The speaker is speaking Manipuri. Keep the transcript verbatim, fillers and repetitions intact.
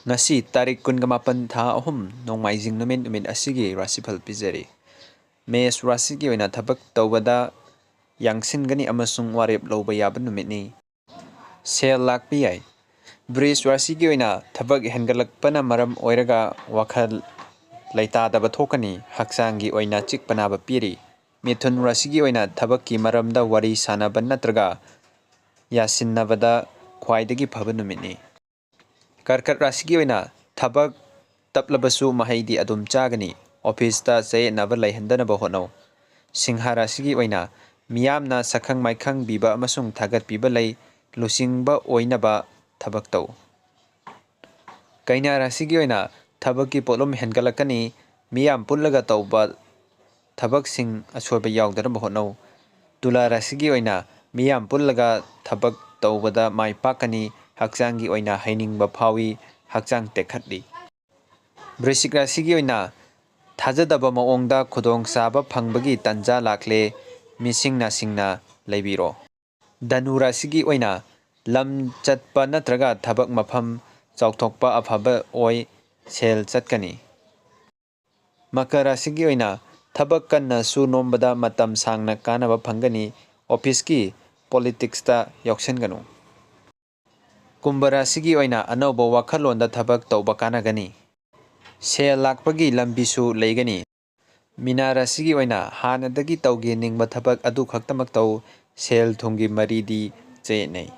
ꯉꯁꯤ ꯇꯥꯔꯤꯛ ꯀꯨꯟꯒ ꯃꯥꯄꯟ, ꯊꯥ ꯑꯍꯨꯝ, ꯅꯣꯡꯃꯥꯏꯖꯤꯡ ꯅꯨꯃꯤꯠ, ꯅꯨꯃꯤꯠ ꯑꯁꯤꯒꯤ ꯔꯥꯁꯤꯐꯜ ꯄꯤꯖꯔꯤ꯫ ꯃꯦꯁ ꯔꯥꯁꯤꯒꯤ ꯑꯣꯏꯅ ꯊꯕꯛ ꯇꯧꯕꯗ ꯌꯥꯡꯁꯤꯟꯒꯅꯤ ꯑꯃꯁꯨꯡ ꯋꯥꯔꯦꯞ ꯂꯧꯕ ꯌꯥꯕ ꯅꯨꯃꯤꯠꯅꯤ꯫ ꯁꯦꯜ ꯂꯥꯛꯄ ꯌꯥꯏ꯫ ꯕ꯭ꯔꯤꯖ ꯔꯥꯁꯤꯒꯤ ꯑꯣꯏꯅ ꯊꯕꯛ ꯍꯦꯟꯒꯠꯂꯛꯄꯅ ꯃꯔꯝ ꯑꯣꯏꯔꯒ ꯋꯥꯈꯜ ꯂꯩꯇꯥꯗꯕ ꯊꯣꯛꯀꯅꯤ꯫ ꯍꯛꯆꯥꯡꯒꯤ ꯑꯣꯏꯅ ꯆꯤꯛꯄ ꯅꯥꯕ ꯄꯤꯔꯤ꯫ ꯃꯤꯊꯨꯟ ꯔꯥꯁꯤꯒꯤ ꯑꯣꯏꯅ ꯊꯕꯛꯀꯤ ꯃꯔꯝꯗ ꯋꯥꯔꯤ ꯁꯥꯅꯕ ꯅꯠꯇ꯭ꯔꯒ ꯌꯥꯁꯤꯟꯅꯕꯗ ꯈ꯭ꯋꯥꯏꯗꯒꯤ ꯐꯕ ꯅꯨꯃꯤꯠꯅꯤ꯫ ꯀꯔꯀꯠ ꯔꯥꯁꯤꯒꯤ ꯑꯣꯏꯅ ꯊꯕꯛ ꯇꯞꯂꯕꯁꯨ ꯃꯍꯩꯗꯤ ꯑꯗꯨꯝ ꯆꯥꯒꯅꯤ꯫ ꯑꯣꯐꯤꯁꯇ ꯆꯌꯦꯠꯅꯕ ꯂꯩꯍꯟꯗꯅꯕ ꯍꯣꯠꯅꯧ꯫ ꯁꯤꯡꯍ ꯔꯥꯁꯤꯒꯤ ꯑꯣꯏꯅ ꯃꯤꯌꯥꯝꯅ ꯁꯛꯈꯪ ꯃꯥꯏꯈꯪ ꯄꯤꯕ ꯑꯃꯁꯨꯡ ꯊꯥꯒꯠꯄꯤꯕ ꯂꯩ꯫ ꯂꯨꯆꯤꯡꯕ ꯑꯣꯏꯅꯕ ꯊꯕꯛ ꯇꯧ꯫ ꯀꯩꯅꯥ ꯔꯥꯁꯤꯒꯤ ꯑꯣꯏꯅ ꯊꯕꯛꯀꯤ ꯄꯣꯠꯂꯨꯝ ꯍꯦꯟꯒꯠꯂꯛꯀꯅꯤ꯫ ꯃꯤꯌꯥꯝ ꯄꯨꯜꯂꯒ ꯇꯧꯕ ꯊꯕꯛꯁꯤꯡ ꯑꯁꯣꯏꯕ ꯌꯥꯎꯗꯅꯕ ꯍꯣꯠꯅꯧ꯫ ꯇꯨꯂꯥ ꯔꯥꯁꯤꯒꯤ ꯑꯣꯏꯅ ꯃꯤꯌꯥꯝ ꯄꯨꯜꯂꯒ ꯊꯕꯛ ꯇꯧꯕꯗ ꯃꯥꯏ ꯄꯥꯛꯀꯅꯤ꯫ ꯍꯛꯆꯥꯡꯒꯤ ꯑꯣꯏꯅ ꯍꯩꯅꯤꯡꯕ ꯐꯥꯎꯏ꯫ ꯍꯛꯆꯥꯡ ꯇꯦꯛꯈꯠꯂꯤ꯫ ꯕ꯭ꯔꯤꯁꯤꯛ ꯔꯥꯁꯤꯒꯤ ꯑꯣꯏꯅ ꯊꯥꯖꯗꯕ ꯃꯑꯣꯡꯗ ꯈꯨꯗꯣꯡꯆꯥꯕ ꯐꯪꯕꯒꯤ ꯇꯥꯟꯖꯥ ꯂꯥꯛꯂꯦ꯫ ꯃꯤꯁꯤꯡ ꯅꯥꯁꯤꯡꯅ ꯂꯩꯕꯤꯔꯣ꯫ ꯙꯅꯨ ꯔꯥꯁꯤꯒꯤ ꯑꯣꯏꯅ ꯂꯝ ꯆꯠꯄ ꯅꯠꯇ꯭ꯔꯒ ꯊꯕꯛ ꯃꯐꯝ ꯆꯥꯎꯊꯣꯛꯄ ꯑꯐꯕ ꯑꯣꯏ꯫ ꯁꯦꯜ ꯆꯠꯀꯅꯤ꯫ ꯃꯀꯔ ꯔꯥꯁꯤꯒꯤ ꯑꯣꯏꯅ ꯊꯕꯛ ꯀꯟꯅ ꯁꯨ ꯅꯣꯝꯕꯗ ꯃꯇꯝ ꯁꯥꯡꯅ ꯀꯥꯟꯅꯕ ꯐꯪꯒꯅꯤ꯫ ꯑꯣꯐꯤꯁꯀꯤ ꯄꯣꯂꯤꯇꯤꯛꯁꯇ ꯌꯥꯎꯁꯤꯟꯒꯅꯨ꯫ ꯀꯨꯝꯚ ꯔꯥꯁꯤꯒꯤ ꯑꯣꯏꯅ ꯑꯅꯧꯕ ꯋꯥꯈꯜꯂꯣꯟꯗ ꯊꯕꯛ ꯇꯧꯕ ꯀꯥꯟꯅꯒꯅꯤ꯫ ꯁꯦꯜ ꯂꯥꯛꯄꯒꯤ ꯂꯝꯕꯤꯁꯨ ꯂꯩꯒꯅꯤ꯫ ꯃꯤꯅꯥ ꯔꯥꯁꯤꯒꯤ ꯑꯣꯏꯅ ꯍꯥꯟꯅꯗꯒꯤ ꯇꯧꯒꯦ ꯅꯤꯡꯕ ꯊꯕꯛ ꯑꯗꯨ ꯈꯛꯇꯃꯛ ꯇꯧ꯫ ꯁꯦꯜ ꯊꯨꯝꯒꯤ ꯃꯔꯤꯗꯤ ꯆꯌꯦꯠꯅꯩ꯫